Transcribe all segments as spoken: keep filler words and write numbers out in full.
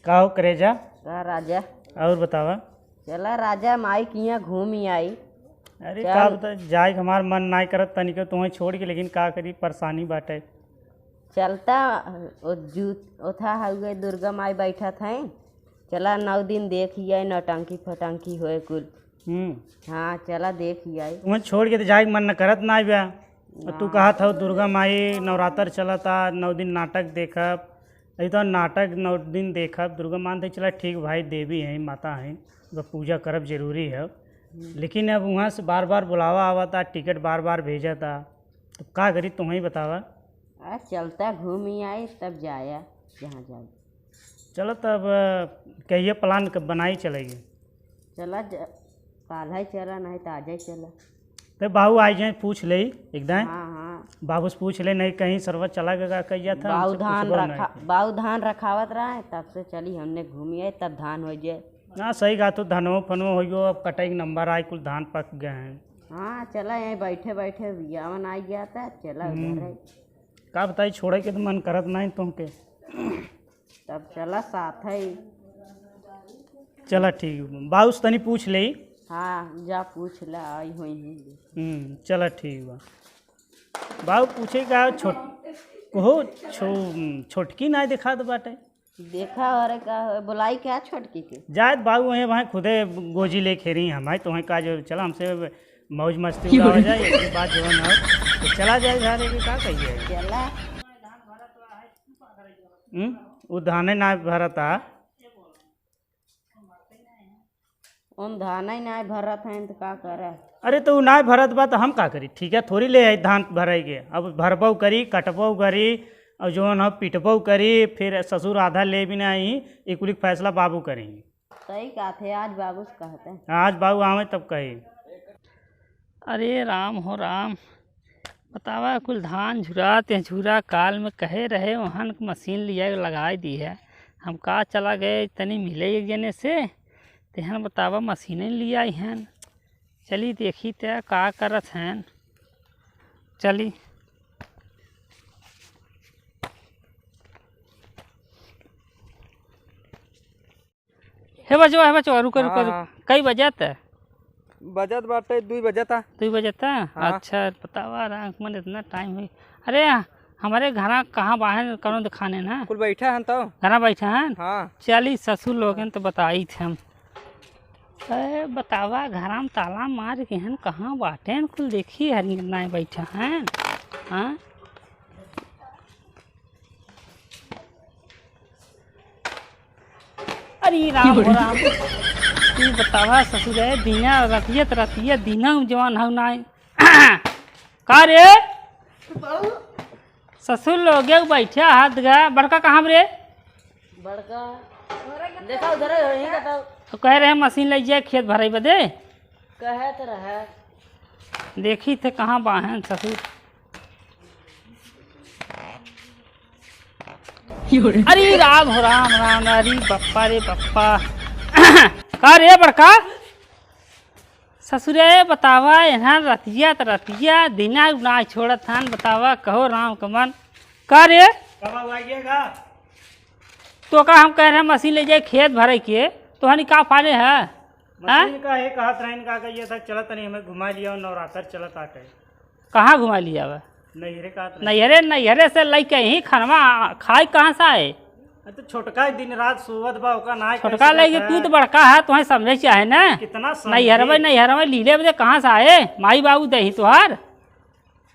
का हो करेजा? का राजा? और बतावा। चला राजा, माई किहाँ घूमी आई। अरे चल। का बता, जाए के हमार मन नाय करत तनिको तोहे छोड़ के, लेकिन का करी, परेशानी बाटे। चलता, ओ जू-, ओथा हउए दुर्गा माई बैठत हैं, चला नौ दिन देखी आई नौटंकी फटंकी होए कुल। हम्म। हाँ, चला देखी आई। तुम्हें छोड़ के तो जाए के मन न करत ना बा। और तू ना। कहत हौ दुर्गा माई नवरात्र चलता, नौ दिन नाटक देखब। अरे तो नाटक नौ दिन देखब, दुर्गा मान तो चला ठीक भाई, देवी हैं, माता हैं, ओकर पूजा करब जरूरी है। हम्म। लेकिन अब वहाँ से बार बार बुलावा आवता, टिकट बार बार भेजता, तो का करी, तुम ही बतावा। आ, चलता घूमी आई, तब जाया जहाँ जाए। चलो तब, अ, कहिए plan क-, बनाई चलेगी। चला ज-, काल्हे चला, नहीं तो आजे चला। तो बाबू आ जाए, पूछ ले एक दाएं। हाँ, हाँ। बाबू से पूछ ले, नहीं कहीं सरवा चला गया, कहिया था, बाऊ हमसे धान पूछबो रखा-, नहीं। बाऊ धान रखावत रहा है, तब से चली हमने घूमी आई, तब धान हो जाए। हाँ, सही कहा तू, धनवो फनवो हो गयो, अब कटाई के नंबर आए, कुल धान पक गए हैं। हाँ, चला यहीं बैठे बैठे बियावन आ गया था, चला हम्म। उधर है। का बताई, छोड़े के तो मन करत नहीं तुमके। तब चला साथ है। चला ठीक बा। बाऊ से तनी पूछ ले। हाँ, जा पूछ ले, आई होई हैं। हम्म, चला ठीक बा। बाऊ पूछे का, छोट-, कहो, छो-, छोटकी ना दिखात बाटे। देखा, अरे का हो, बुलाई क्या छोटकी के? जात बाऊ वहीं वहाँ खुदे गोजी ले खेरी हम, आई तो वहीं का जो चला हमसे मौज मस्ती उड़ावा जाए, एक बात जो है ना, तो चला जाए घर, एक का कहिए। चला। हम्म, उ धाने ना भरता। उन धाने ना भरत हैं तो का करे? अरे तो उ ना भरत बा तो हम का करी? ठीक है, थोड़ी ले आई धान भराई के। अब भरबो करी, कटबो करी, और जौन है पिटबो करी, फिर ससुर आधा ले भी नहीं, ई कुल के फैसला बाबू करी। सही कहत है, आज बाबू से कहते हैं। आज बाबू आवे तब कही। अरे राम हो राम, बतावा कुल धान झुरा ते झुरा काल में कहे रहे, वहन के मशीन लिया के लगाई दी है। हम का चला गए तनी मिले एक जने से, तेहन बतावा मशीनें लिया आई हैं। चली देखी ते का करत हैं, चली। हे बचवा, हे बचवा, रुको, रुको, हाँ, रुको। हाँ। कई बजत? बजत बाटे, दुई बजता। दुई बजता? हाँ। अच्छा, बतावा, राख मन इतना टाइम हुई। अरे, हमरे घरा कहाँ बाहेन कौनो दिखाने ना? कुल बैठा हन तो। घरा बैठा हन? हाँ। चली ससुर लोगन तो बताई थे हम। ए, बतावा, घरा में ताला मार के हन, कहाँ बाटेन? कुल देखी हरिन नाय बैठा हन। हाँ? अरे राम हो राम। ई बतावा ससुर है, दिना रतिया त रतिया, दिना में जवान हौ नाय। का रे? ससुर लोगे बैठा हाथ गा, बड़का कहाँ रे? बड़का देखा उधर है, यहीं का तो। तो कह रहे मशीन ले जाए खेत भराई बदे। कहे तो रहे। देखी थे कहाँ बाहेन ससुर। अरे राम हो राम, राम, अरे बप्पा रे बप्पा। का रे बड़का? ससुरे बतावा, एन्हा रतिया त रतिया, दिना ना छोड़त हन, बतावा, कहो राम कमन। का रे? कब आ गया का? तो का हम कह रहे मशीन ले जाए खेत भरे के, तोहनी का फाने है? हाँ? मशीन का है, कहत रहन का, का ये था, चलत नहीं, हमें घुमा लिया, नवरात्र चलत आटे। कहाँ घुमा लिया बा? नैहरे का तो नहीं। नैहरे, नैहरे से लइके ही खनवा खाए कहाँ से आए? अरे तो छोटका दिन रात सोवत बा, ओका ना छोटका कैसे लइके देखा तू है? तो बड़का है, तुहें समझे चाहे ना। कितना समझे? नैहरवे, नैहरवे लीले बदे कहाँ से आए? माई बाबू दे ही तोहार।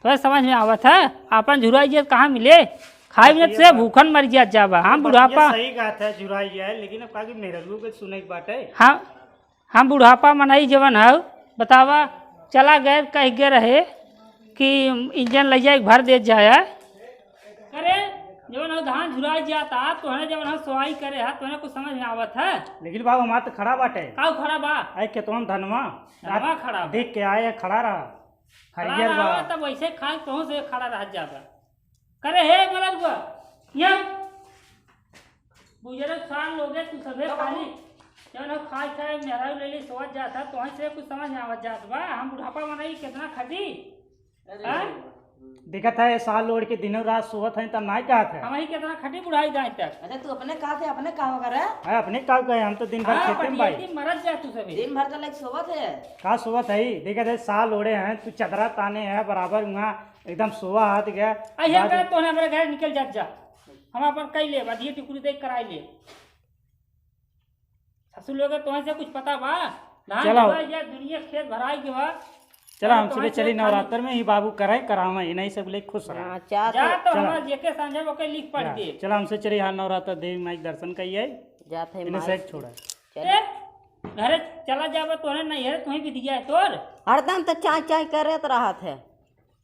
तुहें समझ में आवत है? आपन झुराई जियत कहाँ मिले? खाए में बतिया से बात। भूखन मर जियत जाबा। हम बतिया बुढ़ापा। सही कहत है, झुराई है, लेकिन अब का कि मेहररुओ के सुने के बाटे। हाँ। हम बुढ़ापा मनई जवन हऊ, बतावा, चला गए, कह गए रहे कि इंजन ले जाए, भर दे जाए। अरे, जवन हऊ धान झुराई जाता, तोहने जवन हऊ सोआई करे है, तोहने कुछ समझ में आवत है? लेकिन बाबू, हमार तो खड़ा बाटे। काऊ खड़ा बा? अरे, केतवन धनवा। धनवा खड़ा बा। देख के आए, खड़ा रहा। खड़ा हरियर बा। रहा, तब वैसे खा, तोहू से खड़ा रह जाबा। करे हे मलर बा, यहाँ। बुजुर्ग सार लोगे तू सभे खाली, जवन हो खाए खाए मेहरारू ले ले सोवत जात है, तोहन से कुछ समझ में आवत जात बा? हम बुढ़ापा मनई कितना खटी? अरे हाँ? देखत है, साल ओढ़ के दिनों रात सोवत है, तब नाई कहत है। हम ही कितना खटी बुढ़ाई जाए तक। अच्छा, तू अपने कहत है, अपने का होगा रे? हाँ, अपने का कहे, हम तो दिन भर हाँ, खेते में भाई। पटियती मरत जा तू सभी। दिन भर तो लाइक सोवत है। का सोवत है? देखत है, साल ओढ़े हैं, तू चदरा ताने है बराबर, वहाँ एकदम सोवा हाथ गया। अइहे बाद करे, तोहने हमरे घर निकल जात जा। हम अपन कई लेब, अधिये टुकड़ी दे कराई लेब। ससुर लोग, तोहन से कुछ पता बा? धान चलाओ। भराई गया, दुनिया खेत भराई गया बा। चला, अरे, हम तोहन सुबह से चली खाली नवरात्र में ही बाबू कराए, करावे, इन्हीं सब ले खुश रहा। हाँ, चाहत जा है। तो चला। हमार जेके समझे ओके लिख पढ़ जा, दे। चला, हमसे चली, हाँ, नवरात्र देवी माई के दर्शन कइए। जात है इन्हें माई। से छोड़ा। चल। ए, घरे चला जाबे, तोहरे नहीं है, तुही विधिया है तोर। हरदम तो चाय चाय करत रहत है।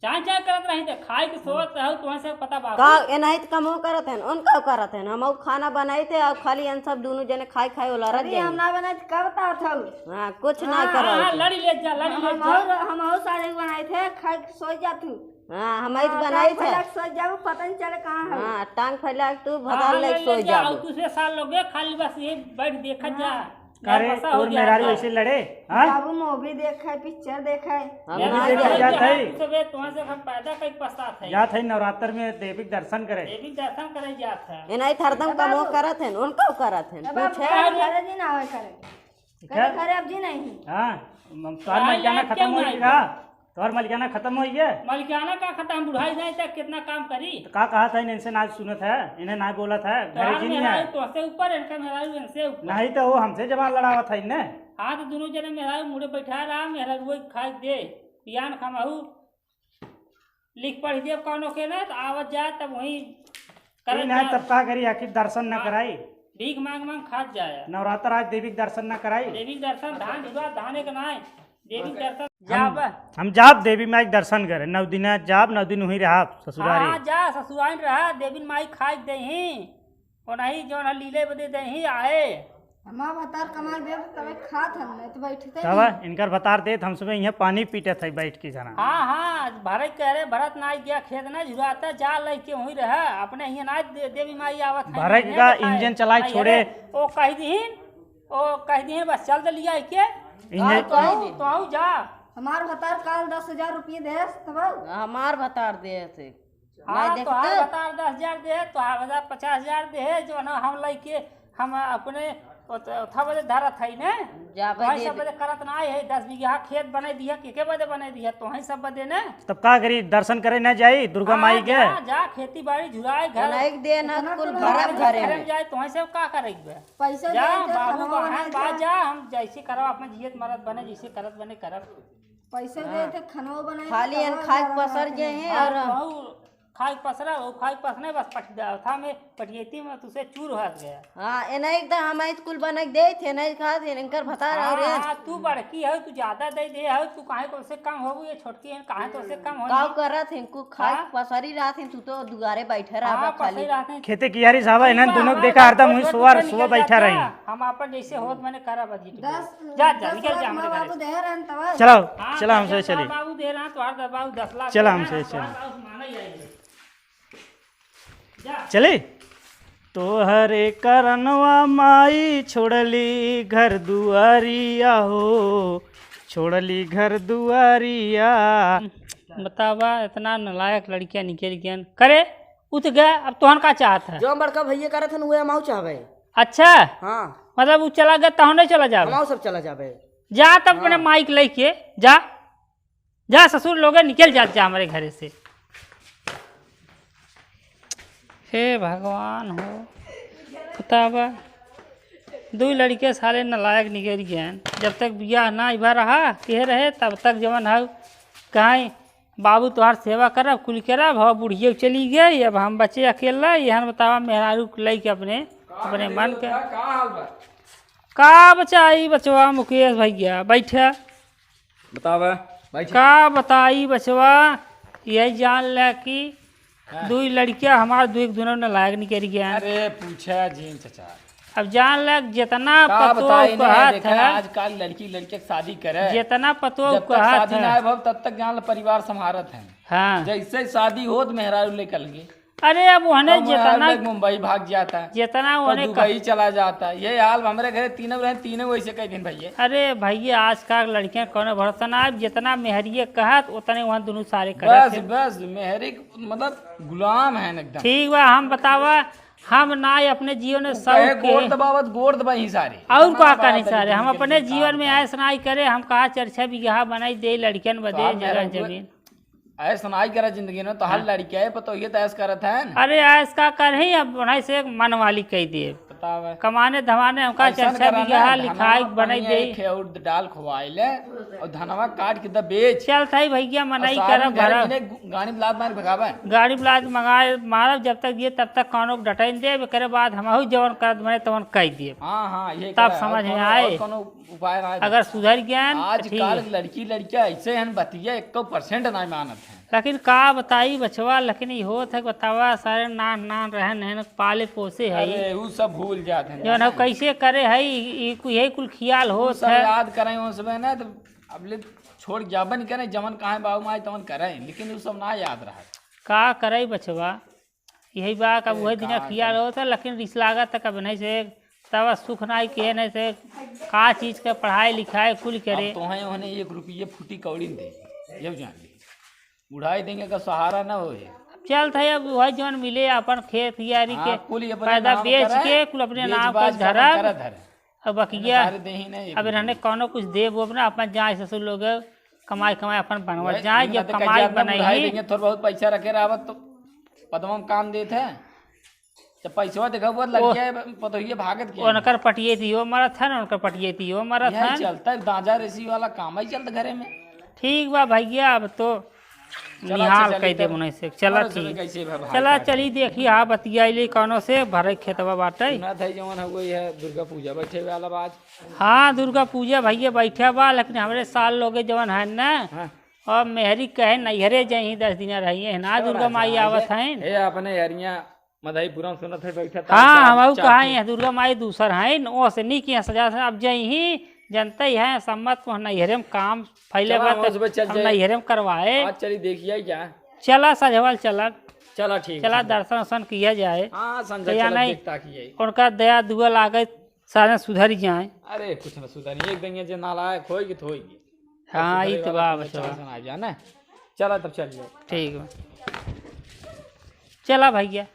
चाय चाय करत रही त खाए के सोवत रहू, तुहन से पता बा। का ए नहीं त कमो करत हन, उनका करत हन, हमहू खाना बनाई थे और खाली इन सब दोनों जने खाए खाए वाला रह अरे, जाए। हम ना बनाई त का बतावत हऊ? हाँ, कुछ ना हाँ, करत हाँ, हन। लड़ी ले जा, लड़ी ले हम जा। और, हम और सारे बनाई थे, खाए के सोई जा तू। हाँ, हम ही हाँ, बनाई टांग थे। फैला के सोई जाबू, पता नहीं चले कहाँ है। हाँ, टांग फैला के तू हाँ, भगा हाँ, ले ले, ले सोई जा, जाबू। और दूसरे साल लोगे खाली बस ये बैठ देखत जा। हाँ। का रे, नरभसा हो तोर गया मेहरारू था। ऐसे लड़े, हाँ? बाबू movie देखे, picture देखे। हम movie ना देखे जाए। जात है। तू सबे, तुहाँ से हम पैदा कई पछतात है। जात है नवरात्र में देवी के दर्शन करे। देवी के दर्शन करे जात है। ए नहीं, हरदम ए कमो बाबू। करत है, उनको करत है। ए बाबू, पूछे। घरे जी ना आवे करे। ठीक है? करे, करे अब जी नहीं। हाँ, हम तोहार हाँ, मलिकाना यार, खत्म क्यों हो नहीं? गया। तोहर मलिकाना खत्म होइ गया? मलिकाना का खत्म? बुढ़ाई जाए तक कितना काम करी? तो का कहत है, इनसे ना सुनत है, इन्हें ना बोलत है, घरे तोहर जी नहीं मेहरारू है। तोहसे ऊपर, इनका मेहरारू इनसे ऊपर। नहीं तो वो हमसे जबान लड़ावत है इन्हें। हाँ, तो दोनों जने मेहरारू मुड़े बैठा रहा, मेहरारू वही खाए दे, पियान खमाऊ, लिख पढ़ देब कौनो के ना, तो आवत जाए तब वही करत ई नहीं जाए। तब का करी, आखिर दर्शन न हाँ, कराई? भीख मांग मांग खात जाए। नवरात्र आज देवी के दर्शन न कराई? देवी के दर्शन, धान जुड़ा, धान एक ना है। देवी के दर्शन हम, जाब। हम जाब देवी माई के दर्शन करे, नौ दिना जाब, नौ दिन वहीं रहब ससुरारी। हाँ, जा ससुरारी रहा, देवी माई खाए के देही, ओ नहीं जौन है लीले बदे देही आए। हमार भतार कमाई देब तबे खात हम, नहीं तो बैठते तब नहीं। इनकर भतार देत हम सुबह यहाँ पानी पीटत है बैठ के जना। हाँ, हाँ, भरे के अरे भरत ना गया खेत ना झुराता, जा लइके वहीं रहा, अपने यहाँ ना दे, देवी माई आवत है, भरे नहीं का देखाए। इंजन चलाई नहीं छोड़े। अरे, ओ कह दीहिन, ओ कह दिए बस चल दे लिया के। इन्हें तो आऊ, तो आऊ जा। हमार भतार काल दस हजार रुपये देस तब। हमार भतार देस। हाँ, मैं तो हमार देखते। भतार दस हजार दे, तो हमार भतार पचास हजार दे, जो ना हम लइके हम अपने ओत-, ओथा बदे धरत है ने। जा भाई भाई दे सब दे। बदे करत ना है, दस बीघा खेत बने दिया, के के बदे बने दिया, तो है सब बदे ने। तब का करी, दर्शन करे ना जाई दुर्गा हाँ, माई के? जा, जा, खेती बाड़ी झुराए घर। बनाई के दे ना, इतना कुल तो भरब हमारे घरे घर में। में जाए, तो है सब का करेगी बे? पैसा जा, दे दे, बाबू खाना बहन बनाए बा दे। जा, हम जैसे करब, अपने जियत मरत बने, जैसे करत बने करब। पैसा हाँ। दे दे, खाना बनाए खाली दे, अन खाए के पसर गए हैं हाँ, और तो हऊ खाए के पसरा, वो खाए के पसने बस पट गया था में पटियती में तुसे चूर हंस गया। हाँ, ए नहीं एकदम हम आई कुल बने के दे थे, नहीं खा थे, इनकर भतार हाँ, और हाँ, तू बड़की हो, तू ज्यादा दे दे हो, तू काहे तो से कम हो, ये छोटकी है, काहे तो से कम हो? का करत हैं, कुल खाए हाँ? पसरी रहत हैं, तू तो दुआरे बैठे रहा हाँ, खाली। पसरी रहत हैं। खेते कियारी साहब, इन्हन दोनों के देखा हरदम हुई सुबह, सुबह बैठा रही। हम आपन जैसे होत मने करब अजी। दस, जा, जा, दस निकल लाख जा हमरे माँ घरे बाबू से। दे रहन तब। चलो, हाँ, चलो, हमसे चली। बाबू दे रहा, तोहार दस, बाबू दस लाख चलो, दे रहा, हमसे चलो। तोहार बाबू माना ही आएगी। जा। चली? तोहरे करनवा माई छोड़ली घर दुआरिया हो, छोड़ली घर दुआरिया। बतावा, इतना नालायक लड़कियां निकल गयन। करे, उठ गया, अब तोहन का चाहत है? जो बड़का भैया करत हन, उहे हम आऊ चाहबे। अच्छा? हाँ। मतलब, उ चला गया, तहन नहीं चला जाबे? हम आऊ सब चला जाबे। जा तब अपने हाँ। माइक लेके, जा। जा ससुर लोगे, निकल जात जा हमरे घरे से। हे भगवान हो, बतावा, दुई लड़के साले नालायक निकल गए। जब तक बियाह ना इबा रहा, के रहे, तब तक जवन है, कहीं बाबू तोहार सेवा करब, कुल करब, हो बुढ़िया चली गई, अब हम बचे अकेला, यहन बतावा मेहरारू लइके अपने, अपने मन के। का हाल बा? का बचाई बचवा मुकेश भैया, बैठा। बतावा, बैठा। का बताई बचवा, यही जान ले कि हाँ। दुई लड़कियां हमार दुई के दुनों नालायक निकल गया। अरे पूछा जिन चाचा। अब जान ले जितना का पतोह बताई ने, कहत देखा, है। आजकल लड़की लड़के के शादी करे। जितना पतोह जब तक कहत शादी है। ना भव तब तक जान ले परिवार संभारत है। हाँ। जैसे शादी होत मेहरारू लेकर लगे। अरे, अब ओहने कम है, जितना, लोग मुंबई भाग जाता है, जितना तो ओहने क- दुबई चला जाता है। ये हाल हमरे घरे तीनों रहे, तीनों वैसे कह दिन भैया। अरे भैया, आजकल लड़कियां कौनो भरोसा ना, अब जितना मेहरिये कहत उतने वहाँ दुनू सारे करत बस, है। बस, मेहरी मतलब गुलाम है एकदम। ठीक बा, हम बतावा, हम ना अपने जीवन में वो शौक कहे के गोड़ दबावत, गोड़ दबाई सारे। और इतना का बड़ा करी सारे, हम तरीके अपने से जीवन काम में करे। ऐस ना करे, हम कहा चार छह बीघा बनाई दे लड़कियन तो बदे आप जगह मेहरा जमीन। ऐस नाई करा जिंदगी में, तो हर हाँ। लड़किया है, पतोहिए तो ऐस करत है। अरे, ऐस का करही, अब बनाई से एक मन वाली कह दिए। बतावे। कमाने धमाने हमका ऐसन चर्चा करा भी ना, यहाँ धनवा लिखाई बनाई पानी दे। एक है और दाल खुआई ले, और धनवा काट के द बेच। चल थाई भैया, और मनई सारे करब, घरे भरब। मिले गु-, गाड़ी ब्लाद मार भगावे। गाड़ी ब्लाद मंगाए, मारब, जब तक ये, तब तक कौनो के डटाइन देब, एकरे बाद हमहू जवन करत बने, तवन कह दिए। हाँ, हाँ, ये तब करा, और समझ में कौनो, आए। और कौनो उपाय ना है। अगर सुधर गयन, तो आजकल ठीक। लड़की लड़किया ऐसे हैं, बतिया एको percent ना मानत हैं। लेकिन का बताई बचवा, लेकिन ई होत है, बतावा, सारे नान नान रहन हैं, पाले पोसे है। अरे, उ सब भूल जात हैं, जौन जाने। कैसे करे है, ई, ई कु-, यही कुल खियाल उ होत सब है। याद करें उस समय ना, तो अब ले छोड़ जाबन करें, जवन कहाँ बाबू माई तवन करें, लेकिन उ सब ना याद रहा। का करे बचवा, यही बा, कब ए, वही दिना का खियाल करे? होत है, लेकिन रिस लागत है, कब नहीं से तब सुख नाई के, नहीं से का चीज के पढ़ाई लिखाई कुल करे। अब तोहें ओहने एक रुपये फूटी कौड़ी न दे, ये जान ली। बुढ़ाई देंगे का सहारा न होए। चल था, अब वही जौन मिले अपन खेत कियारी हाँ, के कुल ही अपने पैदा नाम बेच करे, के कुल अपने बेच नाम बाच कर के अपन धरब। करे धरे। अब बकिया, सारे देही नहीं, अब इन्हने कौनो कुछ देब ओब ना, अपन जाए ससुर लोग कमाई कमाई अपन बनवत वही, जाए, इनका जब तो कमाई कज्जात में बुढ़ाई बनई। देंगे, थोड़ा बहुत पैसा रखे रहबत तो पदमा में काम देत है। जब पैसवा देखा हुआ लग ओह। गया, पतोहिए भागत के। उनकर पटिए दियो मरत है, उनकर पटिए दियो मरत यही है। चलता है, दांजा रेसी वाला काम ही चलता घरे में। ठीक बा भैया, अब तो चला, निहाल अच्छा, कह चली दे तब। उन्हें से। चला, मरो सुने ठीक। कैसे भा-, भाई चला, भाई। चली देखी, हाँ, बतियाई ले कौनो से, भरे खेतवा बाटे। सुना था जवन है, वही है, दुर्गा पूजा बैठे वाला बा आज। हाँ, दुर्गा पूजा भैया बैठा बा, लेकिन हमरे सार लोगे जवन है ना, हाँ। अब मेहरी कहे नैहरे जाई, दस दिन रही है ना, चला दुर्गा माई जाए। आवत हैं। हे, अपने हरिया मधेपुरा में सुनत है, बैठा था हाँ, चार, हम चार कहा दिन। है, दुर्गा माई दूसर हैं, ओ से नी किया सजा से, अब जाई ही, जनते ही हैं, सम्मत को नैहरे में काम फैले चला, बा, हम तो सुबह चल हम जाए। नैहरे में करवाए। आज चली देखिए क्या। चला, सजवल चला। चला, ठीक चला, है। दर्शन वर्शन किया जाए। हाँ, संझा तो या चला नहीं, देखता किया। उनका दया दुआ लागे, सारे सुधर जाए। अरे, कुछ ना सुधरी, एक दिन ये जे नालायक होएगी तो होएगी। हाँ, सुधरे ई तो वाला बा, तुम्हें बचवा। चांस ना आ जाए ना। चला, तब चल जाओ। ठीक बा। चला भैया।